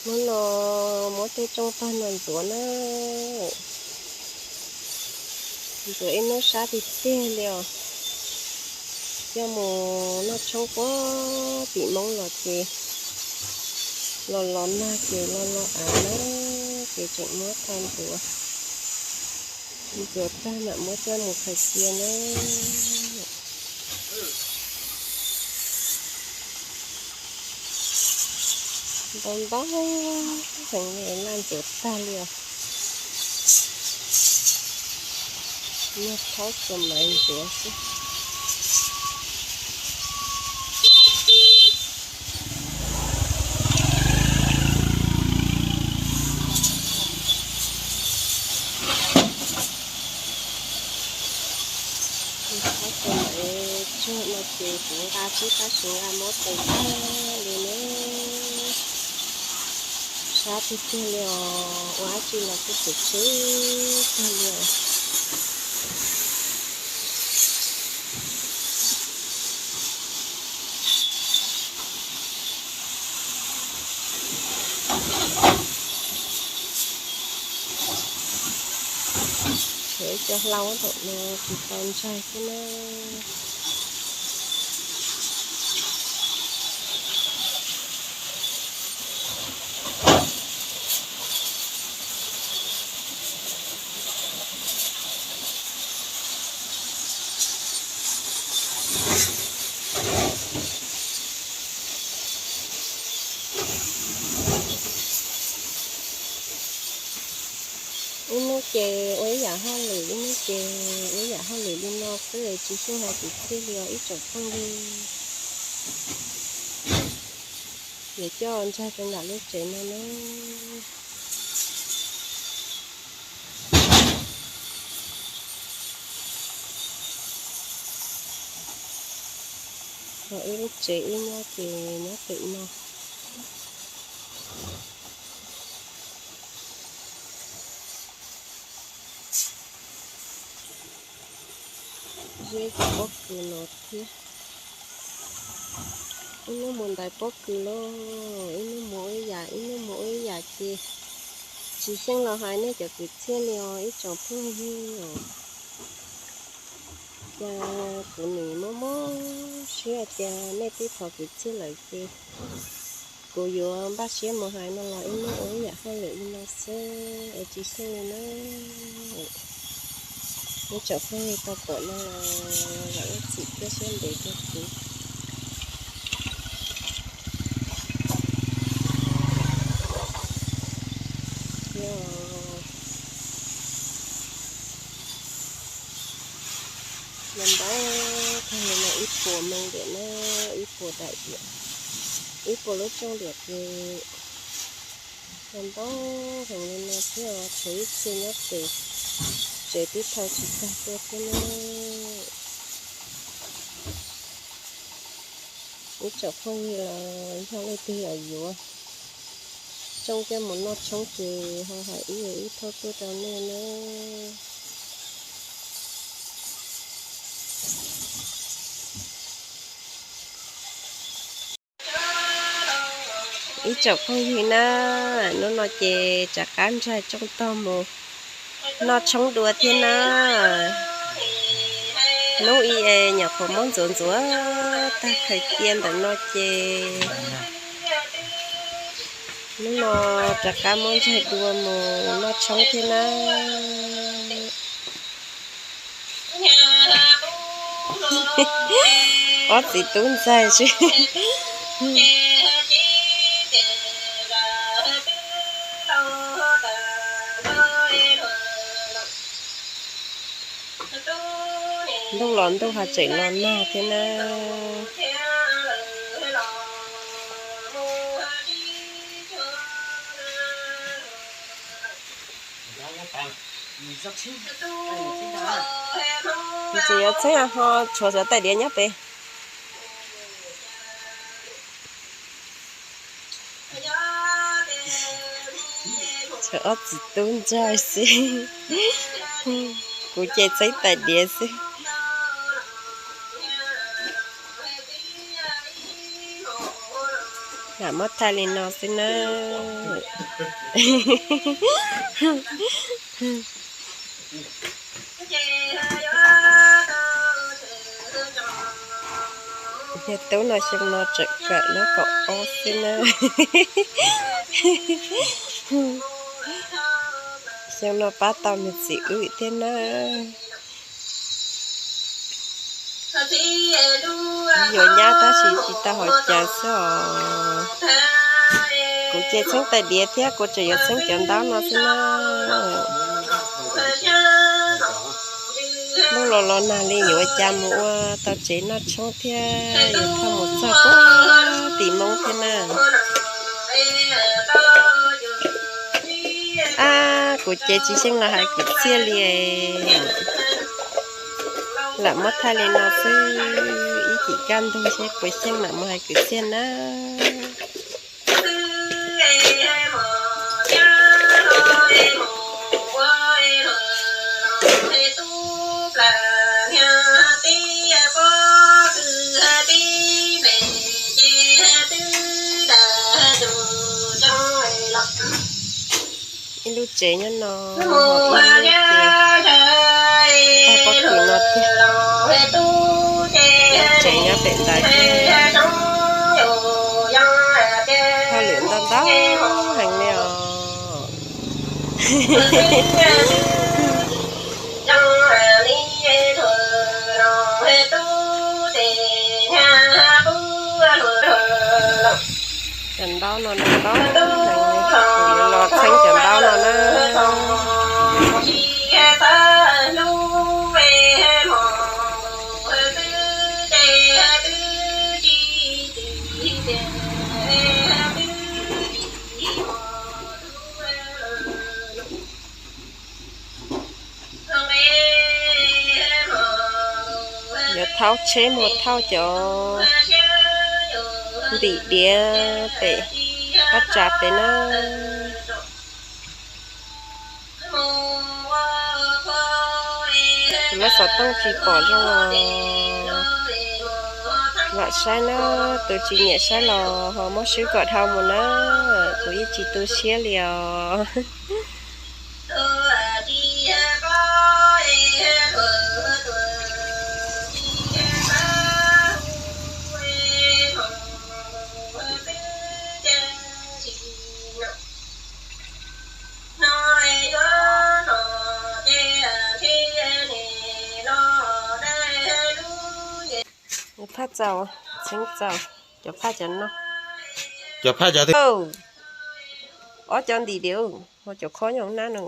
Hnub no muab tej tsooj tag no ntxuav na, ntxuav ib hnub sab tiag tiag li os. Coj mus noj tshoob puag tim Hmoob los ces los los nag ces los los av na, ces tseem muab tha ntxuav. Ntxuav tag mam muab coj mus khaws cia na. Ntau ntau heev li, laj ntxuav tag li os. Muab thaub txuas maiv ntxuav xwb. Thaub txuas maiv tsuag no ces kuv nqa tsib tab sis nqa mob tes tag li na. Sab tiag tiag li os, ua dab tsi los kuj txwv txwv tag li os. Tshuav ib co hlau tom no tsis tau ntsaig xwb na. Ib hnub ces ua ib yam hauj lwm, ib hnub ces ua ib yam hauj lwm li no xwb, tsis xyeej hais kwv txhiaj li os ib tsoom phooj ywg. Yuav coj ntsaig rau nram lub tsev no na. Ho ib lub tsev ib nyob ces nyob pem no. Zeb cov pob kws no thiab. Ib hnub mus ntais pob kws lauj, ib hnub mus ua ib yam, ib hnub mus ua ib yam ces tsis xyeej los hais nej cov kwv txhiaj li os ib tsoom phooj ywg. Cas kuv nim mob mob siab tias nej twb thov kwv txhiaj lawm ces kuv yuav npaj siab mus hais no los ib hnub ua ib yam hauj lwm li no xwb es tsis xyeej li na. Ib tsoom phooj ywg tau pom no los vam ib txhim thiab siab ntev rau kuv. Yog ntau ntau kawg li no, ib puas meej diam na, ib puas daim diam, ib puas lub rooj diam ces ntau ntau heev li no thiab, tshuav ib txhia nyob pem tsev tib thau tsis tag tuaj thiab na. Ib tsoom phooj ywg los yog leej twg yuav tsooj coj mus noj tshoob ces ho hais ib yam ib thauj tuaj rau nej na. Ib tsoom phooj ywg na, hnub no ces rov qab ntsaig tsooj tog mus noj tshoob dua thiab na. Hnub ib nyuam qhuav muab ntxuav ntxuav tag khaws cia ntawm no ces hnub no rov qab muab ntsaig dua mus noj tshoob thiab na. Ob txiv tub ntxaig xwb. Ntuj los ntuj ho tseem los nag thiab na. Tsis yuav txheeb ho tshuav xuav tais diav nyob pem. Tshuav ob txiv tub ntxaig xwb. Kuv ces txheeb tais diav xwb. Lam muab thaij li no xwb na. Yog tub no xyoo no tseem kawm lab kaum ob xwb na. Xyoo no pab tau nws txiv wb thiab na. Yuav nyab tab sis tsis tau hais cas xwb os. Kuv ces txheeb tais diav thiab kuv tseem yuav txheeb cov ntaub no xwb na. Lub los los nag li yuav ua cas mus ua tau tsev noj tshoob thiab yuav thauj mus txog puag tim Hmoob thiab na. Ab, kuv ces tsis xyeej los hais kwv txhiaj li. Lam muab thaij li no xwb, ib chim kaj ntug seb puas xyeej mam mus hais kwv txhiaj na. Ib lub tsev nyob no, ib lub ces pog pob kws no tiag. Tsev nyob pem ntawd thiab. Hauj lwm ntau ntau heev li os. Cov ntaub no ntau ntau heev li, kuv yuav los txheeb cov ntaub no na. Yuav thauj tsheb mus thauj cov ntim diav pem qab tsav pem na. Tus loj xov tooj tsis pom zoo os. Lam saib na, tus tsis nyiam saib los ho muab swb kom dhau mus na, kuv yeej tsis tu siab li os. Phaj txaus, txheeb txaus, cov phaj cov no. Cov phaj cov, ob cov ntim diav, ho cov khob nyob nab no.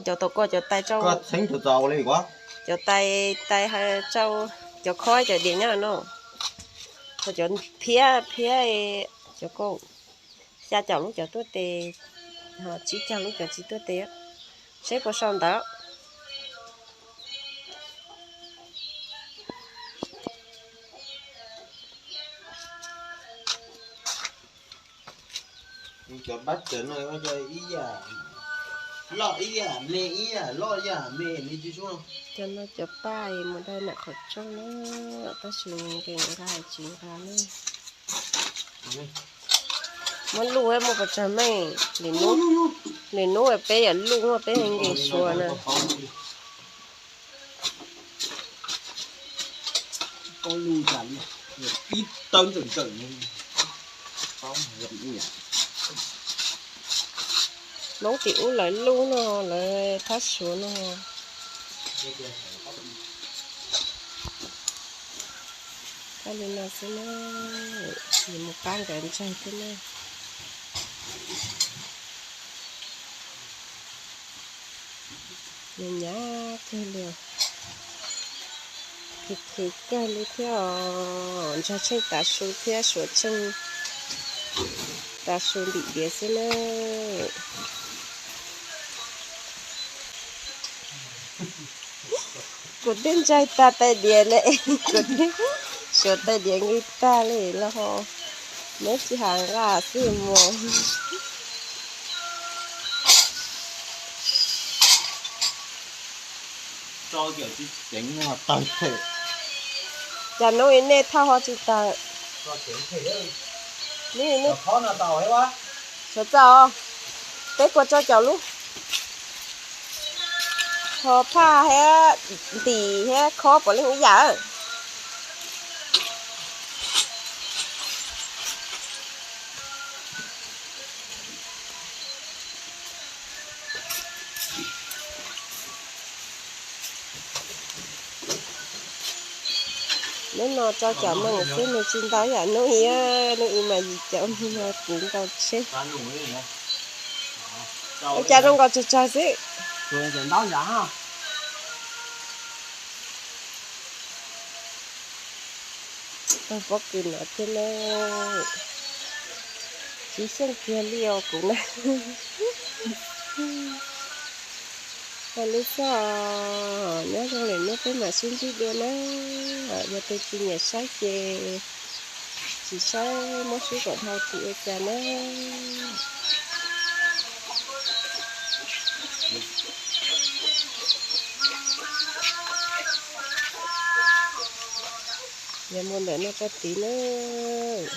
Cov tau koj cov tais rau, cov tais, tais rau cov khob cov diav nyob no. Ho cov phiab, phiab cov kaum, xya caum lub cov tuaj tes, ho tsib caug lub cov tsis tuaj tes. Seb puas sau ntawv. Cov paj cov no ib yam, loj ib yam me ib yam, loj ib yam me li tsis sub. Cov no cov paj mus dai nam qhov rooj na, tab sis nkees nqa tsis nqa na. Muab luj muaj pes tsawg meej, lwm hnub peb yuav luj muaj peb nkees suav na. Hmoob tim ub lawv luj no, lawv thab suav no. Thab li no xwb na, nws mus pab nkawd ntsaig thiab na. Nws nyab kawg li, khwv khwv kawg li thiab os. Ntsaig tsheej tav su thiab suav tsheej tav su ntim diav xwb na. Kuv twb ntsaig tag tais diav ne, kuv twb suav tais diav nqis tag li los ho neb tsis hais nqa xwb mus. Cas hnub ib nej thauj ho tsis tag. Nws, nws, sawv txaus, peb kua tso caum lub. Ho phaj thiab ntim thiab khob puav leej ib yam. Hnub no tso cov moos xwb, nws tsis ntau yam hnub i, hnub i mas yim caum no puv nkaus tsheb. Ua cas zoo nkaus tsawg tsawg xwb. Tau pob kws no thiab na, tsis xyeej kiag li os kuv na. Hais li xwb, nyob zoo lwm hnub peb mam sib ntsib dua na. Yog tus tsis nyiam saib ces tsis saib, muab swb kom dhau tim ua cas na. Yog mus ntawm no rau tid nawb.